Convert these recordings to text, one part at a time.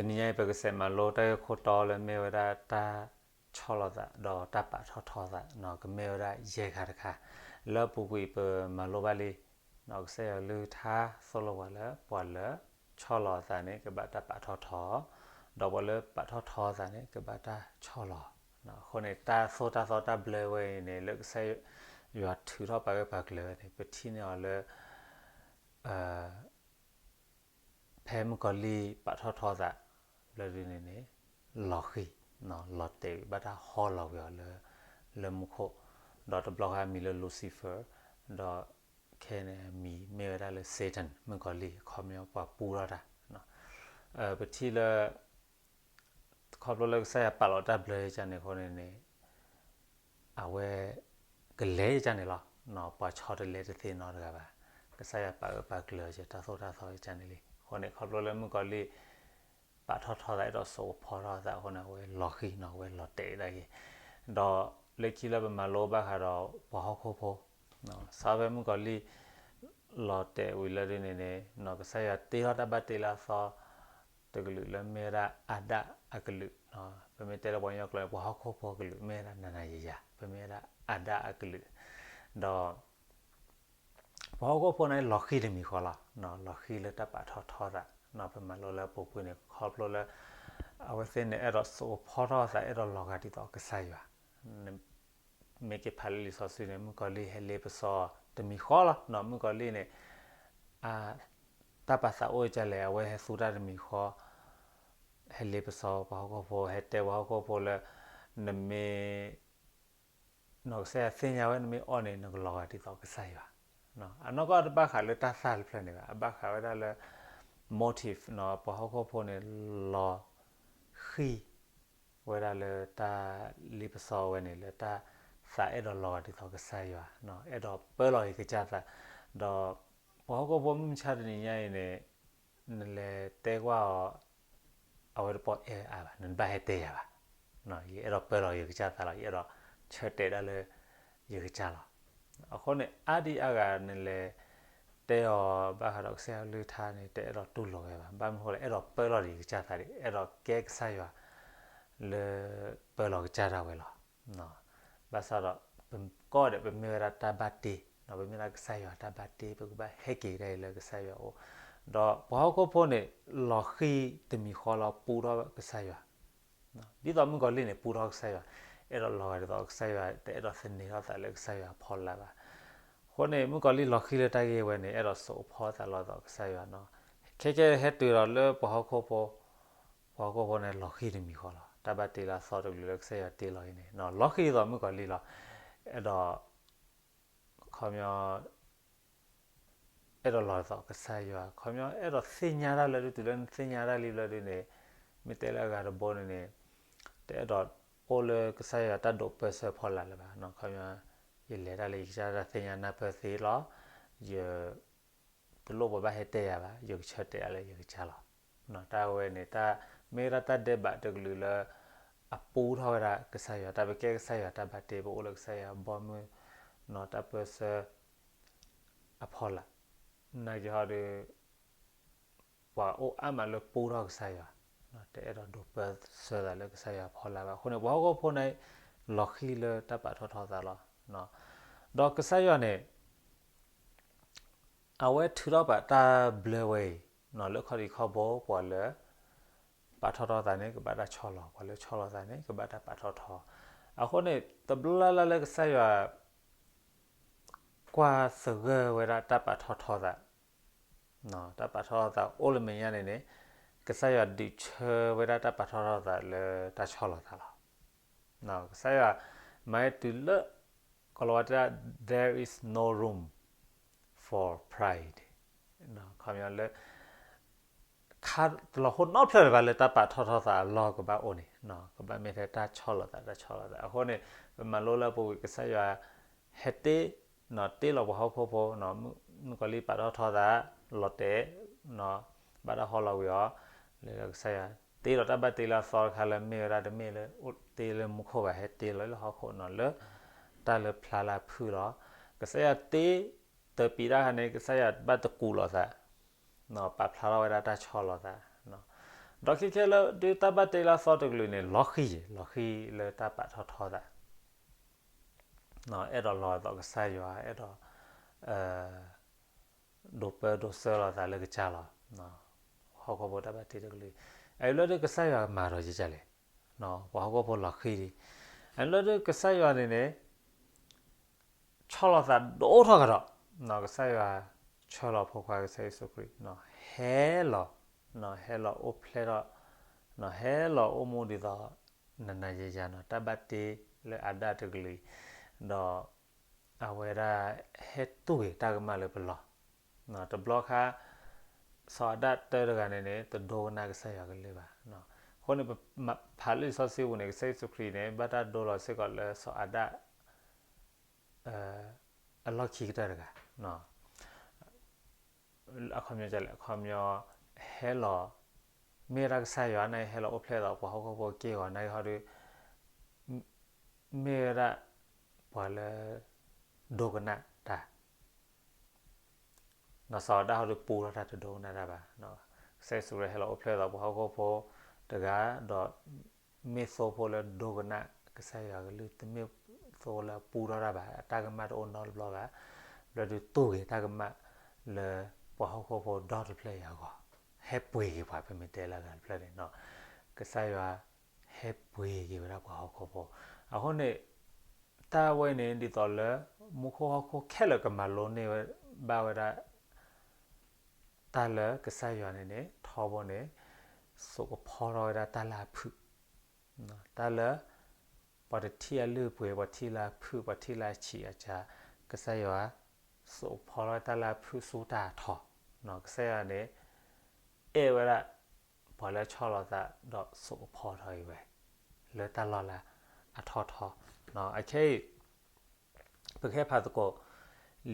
တနံၤညါအံၤ ပကစးမၤလိတၢ်ဂ့ၢ်ခိၣ်တီလၢမ့ၢ်ဝဲဒၣ်တၢ်ဆီၣ်လီၤသး ဒီးတၢ်ပာ်ထီၣ်ထီသး ကမ့ၢ်ဝဲဒၣ်ယဲၢ်ခါတခါ လၢအပူၤကွံာ်ပမၤလိဘၣ်လံ ကစၢ်ယွၤကလုၢ်ကထါသိၣ်လိပှၤလၢ ပှၤလၢဆီၣ်လီၤအသးန့ၣ် ကဘၣ်တၢ်ပာ်ထီၣ်ထီ, ဒီးပှၤလၢပာ်ထီၣ်ထီအသးန့ၣ် ကဘၣ်တၢ်ဆီၣ်လီၤ. အဃိန့ၣ် တၢ်သိၣ်တၢ်သီတၢ်ဘျၢဝဲအံၤန့ၣ် လၢကစၢ်ယွၤထုးထီၣ်ပာ်ဂၢၢ်ပာ်ကျၢၤဝဲန့ၣ် ပထံၣ်န့ၢ်အီၤလၢ ဖဲမုၣ်ကီၤလံၢ်ပာ်ထီၣ်ထီသး ဘျၢဒုန့ၣ်န့ၣ် လီၤဃံၢ်, လီၤတဲာ်ဝံၤ ဘၣ်တၢ်ဟီလီၤကွံာ်အီၤလၢ လၢမူခိၣ်, ဒီးတဘျီဃီအမံၤလၢ Lucifer, ဒီးခဲန့ၣ်အမံၤမ့ၢ်ဝဲဒၣ်လၢ Satan မုၣ်ကီၤလံၢ် အခီပညီပှၤပူထီၣ်တၢ် ပထံၣ်လၢ ခီဖျိလၢကစၢ်ယွၤပာ်လီၤတၢ်ဘျၢယကန့ၣ်အဃိန့ၣ်န့ၣ် အဝဲ ကလဲၤယကန့ၣ်လီၤ. ပှၤဆီတလဲတသ့နီတဂၤဘၣ်. ကစၢ်ယွၤပာ်ဂၢၢ်ပာ်ကျၢၤယတၢ်သိၣ်တၢ်သီယကန့ၣ်လံ. အဃိန့ၣ် ခီဖျိလၢမုၣ်ကီၤလံၢ် ပာ်ထီၣ်ထီသး အဲၣ်ဒိးစိာ်ကဖီထီၣ်အသးအဃိန့ၣ် အဝဲလီၤဃံၢ်နီၤ အဝဲလီၤတဲာ်ဒၣ်ဂ့ၤ, ဒီးလၢခံလၢပမၤလိဘၣ်ဃးဒီးပှၤဟီၣ်ခိၣ်ဖိ စးဖဲမုၣ်ကီၤလံၢ် လီၤတဲာ်ဝံၤလၢဒ်န့ၣ်န့ၣ် ကစၢ်ယွၤတ့ထီၣ်တၢ်ဘၣ်တ့လၢအသီ တကလုာ်လၢမ့ၢ်ဝဲဒၣ်အၤဒၣ်အကလုာ်, ပမ့ၢ်တဲလၢပှၤကညီကျိာ်န့ၣ် ပှၤဟီၣ်ခိၣ်ဖိအကလုာ် မ့ၢ်ဝဲဒၣ်နၤနၤယၤယၤ ပမ့ၢ်ဝဲဒၣ်အၤဒၣ်အကလုာ်, ဒီး ပှၤဟီၣ်ခိၣ်ဖိန့ၣ် လီၤဃံၢ်တမံၤဃီလီၤ. လီၤဃံၢ်လၢတၢ်ပာ်ထီၣ်ထီသး, ပမၤလိလၢအပူၤကွံာ်န့ၣ် ခီဖျိလၢ အဝဲသ့ၣ်န့ၣ် အဲၣ်ဒိးစိာ်ကဖီထီၣ်အသး အဲၣ်ဒိးလီၤဂာ်ဒ်သိးကစၢ်ယွၤ မ့ၢ်က့ၤဖးလၢလံာ်စီဆှံန့ၣ် မုၣ်ကီၤလံၢ်ဟဲလ့ပစီတမံၤဃီလီၤ. မုၣ်ကီၤလံၢ်န့ၣ် တၢ်ပာ်သးအိၣ်ကလဲၣ် အဝဲဟဲသူတၢ်တမံၤဃီ ဟဲလ့ပစီပှၤဟီၣ်ခိၣ်ဖိ ဟဲတဲပှၤဟီၣ်ခိၣ်ဖိလၢ နမ့ၢ် နီၢ်ကစၢ်ယွၤသ့ၣ်ညါဝဲ နမ့ၢ်အီၣ်န့ၣ် နကလီၤဂာ်ဒ်သိးကစၢ်ယွၤ, အနီၢ်ကီၢ်တဘၣ်ဃးလၢတၢ်သၣ်တဖျၢၣ်န့ၣ်ဘၣ်, အဘၣ်ဃးဝဲဒၣ်လၢ motive နီၤ ပှၤဟီၣ်ခိၣ်ဖိန့ၣ် လီၤဃံၢ်ဝဲဒၣ်လၢတၢ်လ့ပစီဝဲန့ၣ် လၢတၢ်သးအဲၣ်ဒိးလီၤဂာ်ဒ်သိးကစၢ်ယွၤ, အဲၣ်ဒိးပၢလီၤယကစၢ်သး, ဒီးပှၤဟီၣ်ခိၣ်ဖိမုၢ်မဆါတနံၤညါအံၤန့ၣ် နလဲၤတဲကွၢ်အီၤ အဝဲတပီၢ်အဲၣ်အါဘၣ်, နတဘၣ်ဟဲတဲယၤဘၣ်. ယအဲၣ်ဒိးပၢလီၤယကစၢ်သးလီၤ, ယအဲၣ်ဒိးဆၢတဲာ်ဒၣ်လၢယကစၢ်လီၤ. အဃိန့ၣ် အါဒံအါဂၤနလဲၤတဲအီၤဘၣ်ဃးဒီးကစၢ်ယွၤကလုၢ်ကထါန့ၣ် တအဲၣ်ဒိးတူၢ်လိာ်ဝဲဘၣ်. ဘၣ်မနုၤဃိလဲၣ် အဲၣ်ဒိးပၢလီၤဒံးကစၢ်သးဒံး, အဲၣ်ဒိးကဲကစၢ်ယွၤလၢပၢလီၤကစၢ်ဒၣ်ဝဲလီၤ. ဘၣ်ဆၣ်ဒီး ပကီၢ်ဒဲး ပမ့ၢ်ဝဲဒၣ်တၢ်ဘၣ်တ့, ပမ့ၢ်ဒၣ်ကစၢ်ယွၤတၢ်ဘၣ်တ့ ပကဘၣ်ဟဲက့ၤဒၣ်အံၤလၢကစၢ်ယွၤအိၣ်, ဒီးပှၤဟီၣ်ခိၣ်ဖိန့ၣ် လီၤဃံၢ်တမံၤဃီလီၤ ပူထီၣ်ကစၢ်ယွၤ, ဒ်သိးမုၣ်ကီၤလံၢ်န့ၣ် ပူထီၣ်ကစၢ်ယွၤ, အဲၣ်ဒိးလီၤဂာ်ဒ်သိးကစၢ်ယွၤ တအဲၣ်ဒိးသန့ၤထီၣ်သးလၢကစၢ်ယွၤအဖီလာ်ဘၣ်. အဃိန့ၣ် မုၣ်ကီၤလံၢ်လီၤဃံၢ်လၢတၢ်ဂ့ၢ်ဝဲန့ၣ် အဲၣ်ဒိးစိာ်ကဖီသးလီၤဒ်သိးကစၢ်ယွၤနီၤ. ခဲကဲဟဲတုၤဒီးလၢပှၤဟီၣ်ခိၣ်ဖိ, ပှၤဟီၣ်ခိၣ်ဖိန့ၣ် လီၤဃံၢ်တမံၤဃီလီၤ. တၢ်ဘၣ်တ့လၢအသီတကလုာ်လၢကစၢ်ယွၤတ့လီၤအံၤန့ၣ် လီၤဃံၢ်ဒ်သိးမုၣ်ကီၤလံၢ်လီၤ. အဲၣ်ဒိး ခီပညီ အဲၣ်ဒိးလီၤဒ်သိးကစၢ်ယွၤ, ခီပညီ အဲၣ်ဒိးသ့ၣ်ညါတၢ်လၢဒုး တုၤလၢနသ့ၣ်ညါတၢ်လံဘျီဒုန့ၣ်, မ့ၢ်တဲလၢအဂၤတဘိန့ၣ်န့ၣ်, တအဲၣ်ဒိးအိၣ်လၢကစၢ်ယွၤတၢ်ဒိးပၢဆှၢဖီလာ်လၢၤဘၣ်. ခီပညီ ယလဲၤတၢ်လၢယကစၢ်တၢ်သ့ၣ်ညါနၢ်ပၢၢ်သ့လီၤ. ယ တလိၣ်ပှၤဘၣ်ဟဲတဲယၤဘၣ်, ယကဆၢတဲာ်ဒၣ်လၢယကစၢ်လီၤ. တၢ်ဝဲန့ၣ် တၢ်မ့ၢ်ဝဲဒၣ်တၢ်ဒဲးဘးတကလုာ်လၢ အပူထီၣ်ဝဲဒၣ်ကစၢ်ယွၤ, တၢ်ပကဲကစၢ်ယွၤတၢ်ဘၣ်တ့ ပအိၣ်လၢကစၢ်ယွၤဘီမုၢ် တၢ်ပၢဆှၢအဖီလာ်, နာ်က့ဟီဒီး ပှၤအိၣ်အါမးလၢပူထီၣ်ကစၢ်ယွၤ, တအဲၣ်ဒိးဒိးပၢဆှၢသးလၢကစၢ်ယွၤအဖီလာ်ဘၣ်. အဃိန့ၣ် ပှၤဟီၣ်ခိၣ်ဖိန့ၣ် လီၤဃံၢ်လၢတၢ်ပာ်ထီၣ်ထီသးလီၤ. ဒီးကစၢ်ယွၤန့ၣ် အဝဲထုးထီၣ်ပာ်တၢ်ဘျၢဝဲအံၤ လၢခီၣ်ထံးခီၣ်ဘိ ပှၤလၢ ပာ်ထီၣ်ထီသးန့ၣ် ကဘၣ်တၢ်ဆီၣ်လီၤ, ပှၤလၢဆီၣ်လီၤသးန့ၣ် ကဘၣ်တၢ်ပာ်ထီၣ်ထီ. အဃိန့ၣ် တဘျီလၢ်လၢ်လၢကစၢ်ယွၤ ကွၢ်သဂၢၢ်ဝဲဒၣ်တၢ်ပာ်ထီၣ်ထီသး, တၢ်ပာ်ထီၣ်ထီသးအိၣ်လၢမဲာ်ညါန့ၣ်န့ၣ် ကစၢ်ယွၤဒုးဆၢဝဲဒၣ်တၢ်ပာ်ထီၣ်ထီသးလၢတၢ်ဆီၣ်လီၤသးလီၤ. ကစၢ်ယွၤ မၤဝဲတုၤလၢ ကီၤလၤဝါတဲဒၣ် there is no room for pride, ခီပညီလၢ ခါတလီၤဟိနီတဖျၢၣ်လၢၤဘၣ်လၢတၢ်ပာ်ထီၣ်ထီသးအလီၢ်ကဘၣ်အိၣ်န့ၣ်, ကဘၣ်မ့ၢ်ထဲတၢ်ဆီၣ်လီၤသး တၢ်ဆီၣ်လီၤသး. အဃိန့ၣ် ပမၤလိလၢအပူၤကွံာ် ကစၢ်ယွၤ ဟဲတ့ တ့လီၤပှၤဟီၣ်ခိၣ်ဖိ, မုၣ်ကီၤလံၢ်ပာ်ထီၣ်ထီသး လီၤတဲာ် ဘၣ်တၢ်ဟီလီၤကွံာ်အီၤ, လၢကစၢ်ယွၤ တ့လီၤတၢ်ဘၣ်တ့လၢအသီတခါလၢမ့ၢ်ဝဲဒၣ်တမ့ၢ်လၢ တ့လၢမူခိၣ်ဘၣ် ဟဲတ့လီၤလၢဟီၣ်ခိၣ်နီၤ လၢ တၢ်လၢဖျါလၢအဖုၣ်လီၤ. ကစၢ်ယွၤတ့ တပံးတၢ်ခါန့ၣ် ကစၢ်ယွၤဘၣ်တကူးလိာ်သး, ပာ်ဖျါထီၣ်ဝဲဒၣ်တၢ်ဆီၣ်လီၤသး. ဒီးခဲခဲလၢာ်ဒုးတၢ်ဘၣ်တ့လၢအသီတကလုာ်န့ၣ် လီၤဃံၤ, လီၤဃံၤလၢတၢ်ပာ်ထီၣ်ထီသး, အဲၣ်ဒိးလီၤသိးကစၢ်ယွၤ, အဲၣ်ဒိး ဒိးပၢဒိးဆှၢလီၤသးလၢကစၢ်လီၤ. ဟီၣ်ခိၣ်ဖိတၢ်ဘၣ်တ့တကလုာ်, အလၢဒုးကစၢ်ယွၤမၤဒီးယကလဲၣ်, ပှၤဟီၣ်ခိၣ်ဖိလီၤဃံၤဒံး, အလၢဒုးကစၢ်ယွၤန့ၣ်န့ၣ် ဆီၣ်လီၤသးဒိၣ်ထီၣ်ကဒီး, ကစၢ်ယွၤဆှၢလီၤဖိခွါကစၢ်ယ့ၣ်ၡူးခရံာ်, ဟဲလီၤ, ဟဲလီၤအိၣ်ဖျဲၣ်ထီၣ်, ဟဲလီၤအိၣ်မူဒ်သိး နၤနၤယၤယၤနီၤ, တၢ်ဘၣ်တ့လၢအၤဒၣ်တကလုာ်, ဒီး အဝဲဒၣ်ဟဲတူၢ်ဂ့ၤတၢ်ကမၣ်လၢပလီၢ်, တဘျီခါ စီၤအၤဒၣ်တၢတဂၤန့ၣ်န့ၣ် တဒိကနၣ်ကစၢ်ယွၤကလုၢ်ဘၣ်. အဃိန့ၣ် ပဖးလၢလံာ်စီဆှံပူၤန့ၣ် ကစၢ်ယ့ၣ်ၡူးခရံာ်န့ၣ် ဘၣ်တၢ်ဒိလီၤစ့ၢ်ကီးလၢစီၤအၤဒၣ် အလီၢ်ခံကတၢၢ်တဂၤ, အခီပညီလဲၣ်, အခီပညီ ဟဲလီၤ မ့ၢ်ဝဲဒၣ်ကစၢ်ယွၤန့ၣ် ဟဲလီၤအိၣ်ဖျဲၣ်ဒီးပှၤဟီၣ်ခိၣ်ဖိက့ၢ်ဂီၤန့ၣ်ဟီဒီး မ့ၢ်ဝဲဒၣ် ပှၤလၢ ဒိကနၣ်တၢ် ဒီးစီၤအၤဒၣ်ဟီဒီးပူထီၣ်တၢ်တဒိကနၣ်တၢ်ဘၣ်. ကစၢ်ယ့ၣ်ၡူးခရံာ်ဟဲလီၤအိၣ်ဖျဲၣ်ဒီးပှၤဟီၣ်ခိၣ်ဖိတဂၤ, ဒီး မ့ၢ်သိဖိလၢဒိကနၣ်ကစၢ်ယွၤကလုၢ်, တမ့ၢ်သိလၢပူထီၣ်တၢ်ဘၣ်, အတၢ်ကမၣ်တအိၣ်နီတဘျီဘၣ်, လၢဒုးတူၢ်ဂ့ၤတၢ်ကမၣ်လၢပှၤဟီၣ်ခိၣ်ဖိဒီတဖျၢၣ်အံၤအဂီၢ်, ဟဲပှ့ၤက့ၤပှၤ ပမ့ၢ်တဲလၢအဂၤတဖျၢၣ်န့ၣ်, ကစၢ်ယွၤ ဟဲပှ့ၤက့ၤဝဲဒၣ်ပှၤဟီၣ်ခိၣ်ဖိ, အဃိန့ၣ် တၢ်ဝဲန့ၣ် ဒ်သိးလၢ မူခိၣ်ဟီၣ်ခိၣ်ခဲလၢာ်ကမၤလိန့ၢ်ဘၣ်ဝဲဒၣ် တၢ်လၢကစၢ်ယွၤန့ၣ်န့ၣ် ထီဘိန့ၣ် စိာ်ကဖီထီၣ်ဝဲဒၣ်တၢ်လၢအဖုၣ်, တၢ်လၢ ပှၤတထံၣ်အလုၢ်အပှ့ၤ, ပှၤထံၣ်လၢအဖုၣ်, ပှၤထံၣ်လၢအဆံးအစှၤ, ကစၢ်ယွၤ စိာ်ကဖီထီၣ်တၢ်လၢအဖုၣ်ဆူတၢ်အထီ, ကစၢ်ယွၤန့ၣ် အဲၣ်ဝဲဒၣ် ပှၤလၢဆီၣ်လီၤသးဒီးစိာ်ကဖီထီၣ်အံၤဝဲ လၢတၢ်လီၢ်လၢအထီၣ်ထီ, အခဲအံၤ ပကဟဲဖးသကိး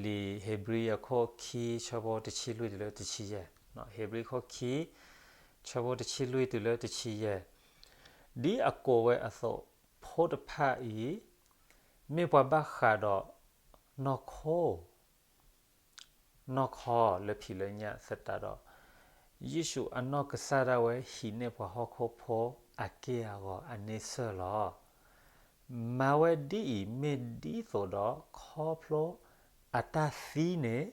လံာ်ဧ့ၤဘြံၤအခိၣ်ခံ ဆၢဖိတဆံလွံၢ်တုၤလၢတဆံယဲၢ်, ဧ့ၤဘြံၤခိၣ်ခံ ဆၢဖိတဆံလွံၢ်တုၤလၢတဆံယဲၢ်, ဒ်အကိးဝဲအသိး ဖိတဖၣ်အံၤ မ့ၢ်ပှၤဘၣ်ဃးဒီး နီၢ်ခိ နီၢ်ခီလၢဖံးလၢညၣ်သတးဒီး, ယ့ၣ်ၡူးအနီၢ်ကစၢ်ဒၣ်ဝဲဟံးန့ၢ်ပှၤဟီၣ်ခိၣ်ဖိအက့ၢ်အဂီၤအန့ဆၢၣ်လီၤ. မၤဝဲဒ်အံၤမ့ၢ်ဒ်သိးဒီးခီဖျိအတၢ်သံန့ၣ်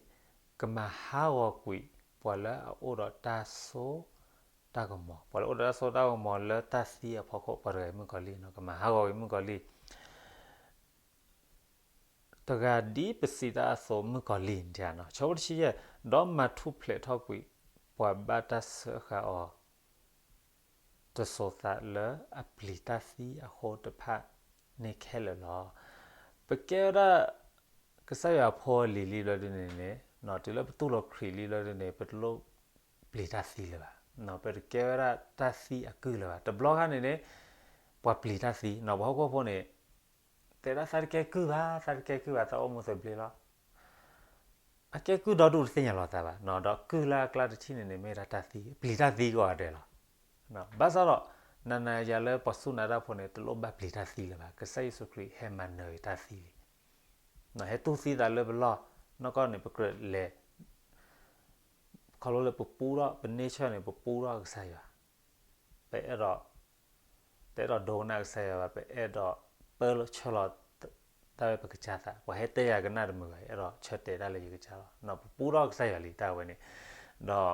ကမၤဟးဂီၤကွံာ်ပှၤလၢအအိၣ်ဒီးတၢ်စိတၢ်ကမီၤ, ပှၤလၢအိၣ်ဒီးတၢ်စိတၢ်ကမီၤလၢတၢ်သံအဖီခိၣ် ပှၤတဂၤအံၤမုၣ်ကီၤလံၢ်, ကမၤဟးဂီၤကွံာ်မုၣ်ကီၤလံၢ် တဂၤဒ်ပစံးတၢ်အသိးမုၣ်ကီၤလံၢ်, ဆၢဖိတဆံယဲၢ်, ဒီးမၤထူၣ်ဖျဲးထီၣ်ကွံာ် ပှၤဘၣ်တၢ်စၢဃာ်အီၤ တစိၤသးလၢအပျံၤတၢ်သံအဃိတဖၣ်န့ၣ်ခဲလၢာ်လီၤ. ပကဲဝဲဒၣ် ကစၢ်ယွၤအဖိအလံၤလံဘျီဒုန့ၣ်န့ၣ်, တုၤလၢပတူၢ်လိာ်ခရံာ်လံဘျီဒုန့ၣ် ပတလိၣ်ပျံၤတၢ်သံလၢၤဘၣ်, ပတကဲဝဲဒၣ်တၢ်သံအကုၢ်လၢၤဘၣ်. တဘျီခါန့ၣ်န့ၣ် ပှၤပျံၤတၢ်သံ, ပှၤဟီၣ်ခိၣ်ဖိန့ၣ် တဲဒၣ်သးတကဲကုၢ်ဘၣ်, သးတကဲကုၢ်ဘၣ်, သးအိၣ်မူသဘျ့လီၤ. အကဲကုၢ်ဒီဒူၣ်တသ့ၣ်ညါလီၤသးဘၣ်, ဒီးကုၢ်လၢအကျါတထံၣ်န့ၣ်န့ၣ် မ့ၢ်ဒၣ်တၢ်သံ, ပျံၤတၢ်သံကိးဂၤဒဲးလီၤ. ဘၣ်ဆၣ်ဒီး နၤနၤယၤလၢပှၤစူၢ်နာ်တၢ်ဖိန့ၣ် တလိၣ်ဘၣ်ပျံၤတၢ်သံလၢၤဘၣ်, ကစၢ်ယ့ၣ်ၡူးခရံာ်ဟဲမၤနၢၤတၢ်သံလံ. ဟဲတူၢ်သံသးလၢပလီၢ်, နီၢ်ကီၢ်န့ၣ် ပကြၢးလဲၤ ခီဖျိလၢပပူထီၣ် ပန့ဆၢၣ်န့ၣ် ပပူထီၣ်ကစၢ်ယွၤ, ပအဲၣ်ဒိး တအဲၣ်ဒိးဒိကနၣ်ကစၢ်ယွၤဘၣ်, ပအဲၣ်ဒိးပၢလီၤဆၢလီၤ တၢ်ဝဲပကစၢ်သး, ပှၤဟဲတဲယၤကနၣ်တမုာ်ဘၣ်, အဲၣ်ဒိးဆၢတဲာ်တၢ်လၢယကစၢ်လီၤ. ပပူထီၣ်ကစၢ်ယွၤလံတၢ်ဝဲန့ၣ်, ဒီး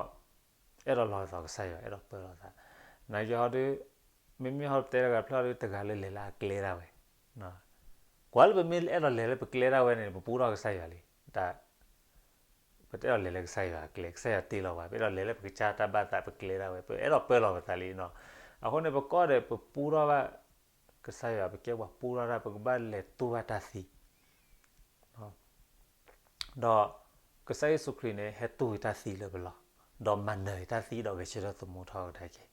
အဲၣ်ဒိးလီၤသိးကစၢ်ယွၤ, အဲၣ်ဒိးပၢလီၤသး, နယီဒုး မ့မ့ၢ်ဟီတဲတဂၤဖျၢၣ်ဒုး တဂၤလၢလဲၤလၢအကျဲဒၣ်ဝဲ, ကွၢ်လၢပမ့ၢ်အဲၣ်ဒိးလဲၤလၢပကျဲဒၣ်ဝဲန့ၣ် ပပူထီၣ်ကစၢ်ယွၤလံ, တၢ် ပတအဲၣ်ဒိးလဲၤလၢကစၢ်ယွၤအကျဲ, ကစၢ်ယွၤတ့လီၤပှၤ, ပအဲၣ်ဒိးလဲၤလၢပကစၢ်တၢ်ဘၣ်သးပကျဲဒၣ်ဝဲ, ပအဲၣ်ဒိးပၢလီၤပသးလံနီၤ. အဃိန့ၣ် ပကီၢ်ဒီးပပူထီၣ်ဘၣ်ကစၢ်ယွၤ, ပကဲပှၤပူထီၣ်တၢ်, ပကဘၣ်လဲၤတူၢ်ဘၣ်တၢ်သံ, ဒီးကစၢ်ယ့ၣ်ၡူးခရံာ်န့ၣ် ဟဲတူၢ်ဝံၤတၢ်သံလၢပလီၢ်, ဒီးမၤနၢၤတၢ်သံဒီးဂဲၤဆၢထၢၣ်သမူထီၣ်ကဒါက့ၤ,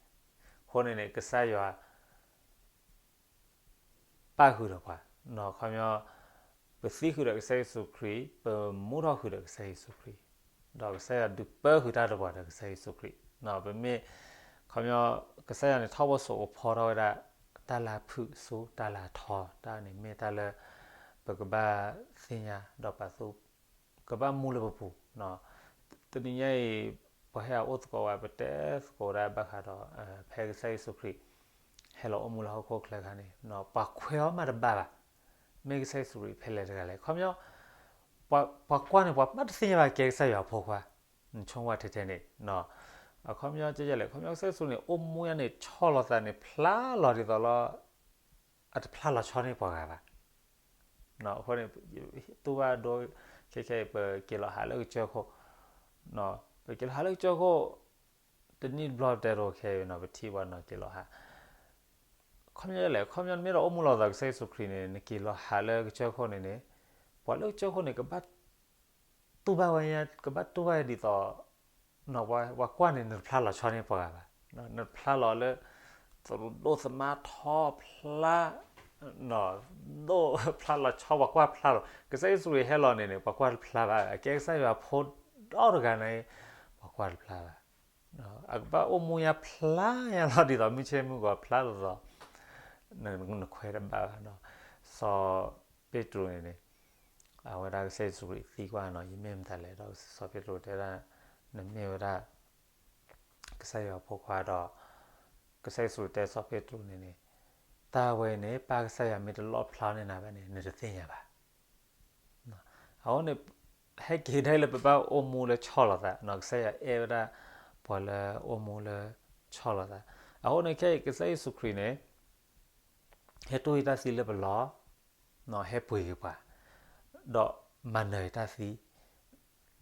အဃိန့ၣ်န့ၣ် ကစၢ်ယွၤ ပၣ်ဃုာ်ဒီးပှၤ, ခီပညီ ပသံဃုာ်ဒီးကစၢ်ယ့ၣ်ၡူးခရံာ်, ပမူထီၣ်ဃုာ်ဒီးကစၢ်ယ့ၣ်ၡူးခရံာ်, ဒီးကစၢ်ယွၤဒုးပၢဃုာ်တၢ်ဒီးပှၤဒီးကစၢ်ယ့ၣ်ၡူးခရံာ်, ပမ့ၢ် ခီပညီ ကစၢ်ယွၤန့ၣ်ထီဘိစိာ်ကဖီထီၣ်ဝဲဒၣ် တၢ်လၢအဖုၣ်ဆူတၢ်လၢအထီ, တၢ်န့ၣ်မ့ၢ်တၢ်လၢ ပကဘၣ်သ့ၣ်ညါဒီးပာ်သူ ကဘၣ်မူလၢပပူၤ, တနံၤညါအံၤ ပှၤဟဲအအိၣ်သကိးဝဲ ပတဲသကိးဒၣ်ဘၣ်ဃးဒီး ဖဲကစၢ်ယ့ၣ်ၡူးခရံာ် ဟဲလီၤအိၣ်မူလၢဟီၣ်ခိၣ်ချၢအခါန့ၣ် ပှၤခွဲးအီၤမးတဘၣ်ဘၣ်. မ့ၢ်ကစၢ်ယ့ၣ်ၡူးခရံာ်ဖဲလဲၣ်တဂၤလဲၣ်. ခီပညီ ပှၤကွၢ်န့ၣ် ပှၤမးတသ့ၣ်ညါဘၣ်ကဲကစၢ်ယွၤအဖိခွါ, နဆိကမိၣ်ထဲထဲန့ၣ် အခီပညီကဲလဲၣ်, ခီပညီကစၢ်ယ့ၣ်ၡူးန့ၣ် အိၣ်မူညါန့ၣ် ဆီၣ်လီၤသးန့ၣ် ဖျါလီၤဒ်သိးလီၤ အတဖျါလီၤဆီန့ၢ်ပှၤဂၤဘၣ်. အဃိန့ၣ် တူၢ်ဘၣ်ဒိ ခဲခဲအံၤ ပက့ၤလီၤဟးလၢကစၢၢ်ခိၣ်, ပက့ၤလီၤဟးလၢကစၢၢ်ခိၣ် တနံၣ်တဘျီပတဲတအိၣ်ခဲအံၤနီၤ ပထံၣ်ဘၣ်နီၤက့ၤလီၤဟး. ခီပညီလဲၣ်, ခီပညီနမ့ၢ်ဒီးအိၣ်မူလီၤသးကစၢ်ယ့ၣ်ၡူးခရံာ်န့ၣ် နက့ၤလီၤဟးလၢကစၢၢ်ခိၣ်န့ၣ်န့ၣ် ပှၤလၢကစၢၢ်ခိၣ်န့ၣ် ကဘၣ်တူၢ်ဘၣ်ဝဲ, ကဘၣ်တူၢ်ဘၣ်ဒ်သိး ပှၤကွၢ်န့ၣ် နတဖျါလီၤဆီန့ၢ်ပှၤဂၤဘၣ်. နတဖျါလီၤလၢ သရူးဒိၣ်သမါထီဖျါ ဒိၣ်ဖျါလီၤဆီ ပှၤကွၢ်ဖျါလီၤ. ကစၢ်ယ့ၣ်ၡူးခရံာ်ဟဲလီၤန့ၣ်န့ၣ် ပှၤကွၢ်တဖျါဘၣ်. အကဲကစၢ်ယွၤဖိဒီတဂၤန့ၣ် ပှၤကွၢ်တဖျါဘၣ်. အကဘၣ်အိၣ်မူညါဖျါညါလီၤဒ်သိး မုၢ်ဆ့ၣ်မုၢ်ဂီၤဖျါလီၤသိး နခွဲးတဘၣ်ဘၣ်နီၤ. စီၤပ့းတရူးန့ၣ်န့ၣ် အဝဲဒၣ်ကစၢ်ယ့ၣ်ၡူးခရံာ်သံကွၢ်နီၤ ယမ့ၢ်မတၤလဲၣ်ဒီး စီၤပ့းတရူးတဲဝဲဒၣ် နမ့ၢ်ဝဲဒၣ် ကစၢ်ယွၤအဖိခွါဒီး ကစၢ်ယ့ၣ်ၡူးတဲစီၤပ့းတရူးန့ၣ်န့ၣ် တၢ်ဝဲအံၤန့ၣ် ပၢ်ကစၢ်ယွၤမ့ၢ်တလီၣ်ဖျါန့ၢ်နၤဘၣ်န့ၣ် နတသ့ၣ်ညါဘၣ်. အဃိန့ၣ် ဟဲက့ၤဒၣ်လၢပဘၣ်အိၣ်မူလၢဆီၣ်လီၤသးနီၤ, ကစၢ်ယွၤအဲၣ်ဝဲဒၣ်ပှၤလၢအိၣ်မူလၢဆီၣ်လီၤသး. အဃိန့ၣ်ခဲအံၤ ကစၢ်ယ့ၣ်ၡူးခရံာ်န့ၣ် ဟဲတူၢ်ယတၢ်သံလၢပလီၢ်, ဟဲပှ့ၤက့ၤပှၤ, ဒီးမၤနၢၤယတၢ်သံ